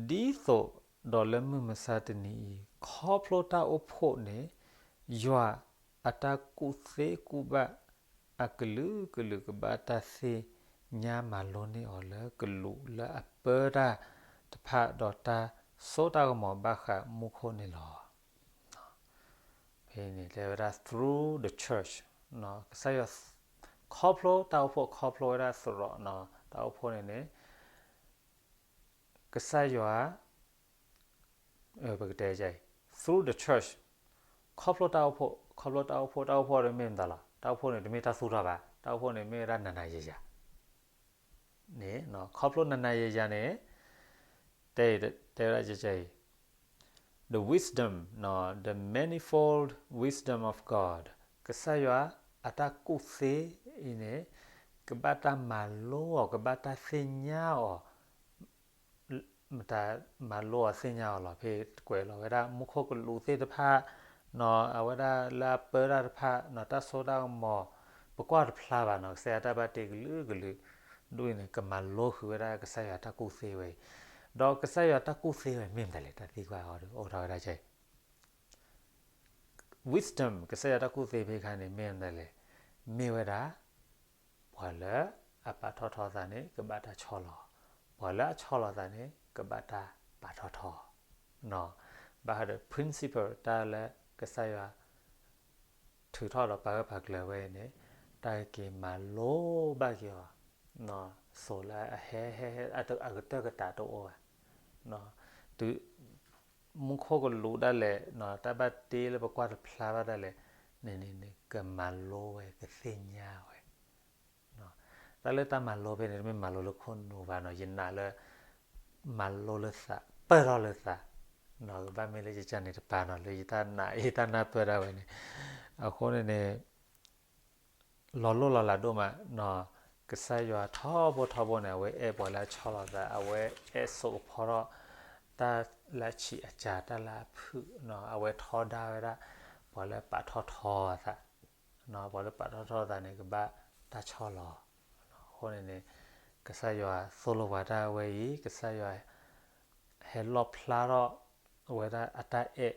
သိးဒီးလၢမုၢ်မဆါတနံၤအံၤ ခီဖျိတၢ်အိၣ်ဖှိၣ်န့ၣ် ယွၤအတၢ်ကူၣ်သ့ကူၣ်ဘၣ်အကလုာ်ကလုာ်ကဘၣ်တၢ်သ့ၣ်ညါမၤလိန့ၢ်အီၤလၢကလူးလၢအပၢတၢ်တဖၣ်ဒီးတၢ်စိတၢ်ကမီၤဘၣ်ဃးမူခိၣ်န့ၣ်လီၤ. ဖဲန့ၣ်တဲဝဲဒၣ် through the church, ကစၢ်ယွၤ ခီဖျိတၢ်အိၣ်ဖှိၣ် ခီဖျိဝဲဒၣ်သရိာ် တၢ်အိၣ်ဖှိၣ်န့ၣ်န့ၣ် ကစၢ်ယွၤ ပကတဲ through the church, ခီဖျိတၢ်အိၣ်ဖှိၣ် ခီဖျိတၢ်အိၣ်ဖှိၣ် တၢ်အိၣ်ဖှိၣ်တမ့ၢ်မတၤလီၤ. တၢ်အိၣ်ဖှိၣ်န့ၣ် တမ့ၢ်တၢ်သူၣ်ထီၣ်ဘၣ်. တၢ်အိၣ်ဖှိၣ်န့ၣ်မ့ၢ်ဝဲဒၣ်နၤနၤယၤယၤ န့ၣ် ခီဖျိနၤနၤယၤယၤန့ၣ် တဲ တဲဝဲဒၣ် the wisdom, the manifold wisdom of God, ကစၢ်ယွၤအတၢ်ကူၣ်သ့အံၤန့ၣ် ကဘၣ်တၢ်မၤလိအီၤ ကဘၣ်တၢ်သ့ၣ်ညါအီၤ မတၤမၤလိအီၤသ့ၣ်ညါအီၤလီၤ. ဖဲကွဲးလီၤဝဲဒၣ် မူခိၣ်ကလူးသ့ၣ်တဖၣ် အဝဲဒၣ်လၢအပၢတၢ်တဖၣ် တၢ်စိတၢ်ကမီၤ ပကွၢ်တဖျါဘၣ်နီၤ ကစၢ်ယွၤတၢ်ဘၣ်တ့ကလုာ်ကလုာ် ဒ်အံၤန့ၣ် ကမၤလိဃုာ်ဝဲဒၣ်ကစၢ်ယွၤတၢ်ကူၣ်သ့ဝဲအံၤ, ဒီးကစၢ်ယွၤတၢ်ကူၣ်သ့ဝဲမ့ၢ်မတၤလဲၣ် တၢ်သံကွၢ်အီၤဒီး အိၣ်ထီၣ်ဝဲဒၣ် wisdom ကစၢ်ယွၤတၢ်ကူၣ်သ့ဖဲခါန့ၣ် မ့ၢ်မတၤလဲၣ်, မ့ၢ်ဝဲဒၣ် ပှၤလၢအပာ်ထီၣ်ထီသးန့ၣ် ကဘၣ်တၢ်ဆီလီၤ, ပှၤလၢအဆီလီၤသးန့ၣ် ကဘၣ်တၢ်ပာ်ထီၣ်ထီ, ဘၣ်ဃးဒီး principle တၢ်လၢကစၢ်ယွၤ ထုးထီၣ်ဒီးပာ်ဂၢၢ်ပာ်ကျၢၤဝဲအံၤန့ၣ် တၢ်က့ၤမၤလိဘၣ်က့ၤအီၤ စိၤလၢအဟဲဟဲဟဲ အကတၢၢ်ကတးတအိၣ်ဘၣ်, တုၤ မူခိၣ်ကလူးဒၣ်လဲာ် တၢ်ဘၣ်တ့လၢပကွၢ်တဖျါဘၣ်ဒၣ်လဲာ်န့ၣ်န့ၣ်န့ၣ် ကမၤလိဝဲ ကသ့ၣ်ညါဝဲ တၢ်လၢတၢ်မၤလိဖဲန့ၣ် တမ့ၢ်မၤလိလၢခိၣ်နူာ်ဘၣ်နီၤ, ယနာ်လၢ မၤလိလၢသး ပၢၢ်ထီၣ်လၢသး, ကဘၣ်မ့ၢ်လၢယကန့ၣ်တပၤနီၤ လၢယတၢ်နာ် ယတၢ်နၢ်ပၢၢ်ဒၣ်ဝဲန့ၣ်, အဃိန့ၣ်န့ၣ် လီၤလိၢ်လီၤလးဒိၣ်မး, ကစၢ်ယွၤထီဘိထီဘိန့ၣ် အဝဲအဲၣ်ပှၤလၢအဆီလီၤသး, အဝဲအဲၣ်စိာ်ကဖီထီၣ် တၢ် လၢအဆံးအစၢ်တၢ်လၢအဖုၣ်, အဝဲထီဒါဝဲဒၣ် ပှၤလၢပာ်ထီၣ်ထီအသး, ပှၤလၢပာ်ထီၣ်ထီအသးန့ၣ် ကဘၣ်တၢ်ဆီၣ်လီၤ. အဃိန့ၣ်န့ၣ် ကစၢ်ယွၤသိၣ်လိပှၤတၢ်ဝဲအံၤ, ကစၢ်ယွၤ ဟဲလီၣ်ဖျါထီၣ် အဝဲဒၣ်အတၢ်အဲၣ်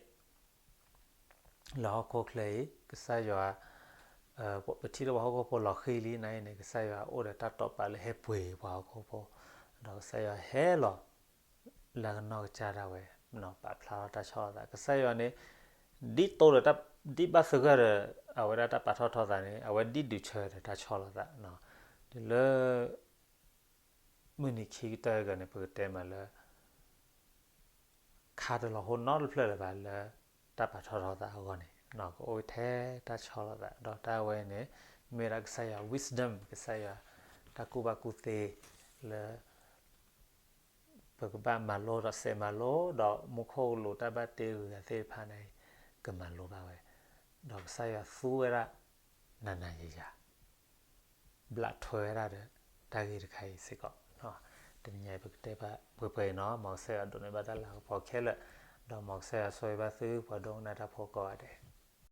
လၢဟီၣ်ခိၣ်ချၢအံၤ, ကစၢ်ယွၤ ပထံၣ်လၢပှၤဟီၣ်ခိၣ်ဖိလီၤဃံၤလံနၤအံၤန့ၣ် ကစၢ်ယွၤအိၣ်ဒီးတၢ်တိာ်ပာ်လၢဟဲပှ့ၤပှၤဟီၣ်ခိၣ်ဖိ, ဒီးကစၢ်ယွၤဟဲလီၤ လၢကနီၢ်ကစၢ်ဒၣ်ဝဲ, ပာ်ဖျါထီၣ်တၢ်ဆီၣ်လီၤသး, ကစၢ်ယွၤန့ၣ် ဒ်သိးဒီး ဒ်ဘၣ်သဂၢၢ်ဒီး အဝဲဒၣ်တၢ်ပာ်ထီၣ်ထီသးန့ၣ် အဝဲဒ်ဒုးဆၢဒီးတၢ်ဆီၣ်လီၤသး, တုၤလၢ မုၢ်နံၤခံကတၢၢ်အဂီၢ်န့ၣ် ပကတဲမးလၢ ခါတလီၤဟိနီတဖျၢၣ်လၢၤဘၣ်လၢ တၢ်ပာ်ထီၣ်ထီသးအဂီၢ်န့ၣ် ကအိၣ်ထဲတၢ်ဆီၣ်လီၤသး, ဒီးတၢ်ဝဲန့ၣ် မ့ၢ်ဒၣ်ကစၢ်ယွၤ wisdom, ကစၢ်ယွၤ တၢ်ကူၣ်ဘၣ်ကူၣ်သ့လၢ ပကဘၣ်မၤလိဒီးစဲးမၤလိ, ဒီးမူခိၣ်ကလူးတၢ်ဘၣ်တ့ဂုၤဂၤသ့ၣ်တဖၣ်န့ၣ် ကမၤလိဘၣ်ဝဲ, ဒီးကစၢ်ယွၤသူဝဲဒၣ် နၤနၤယၤယၤ ဘျးထွဲဝဲဒၣ်ဒီး တၢ်ဂ့ၢ်တခါအံၤစ့ၢ်ကီး, တနံၤညါအံၤပကတဲဘၣ်ပှဲၤပှဲၤအံၤနီၤ, မ်ကစၢ်ယွၤဒိးန့ၢ်ဘၣ်တၢ်လၤကပီၤခဲလၢာ်, ဒီးမ်ကစၢ်ယွၤဆိၣ်ဂ့ၤဘၣ်သုပှၤဒိကနၣ်တၢ်ဖိကိးဂၤဒဲး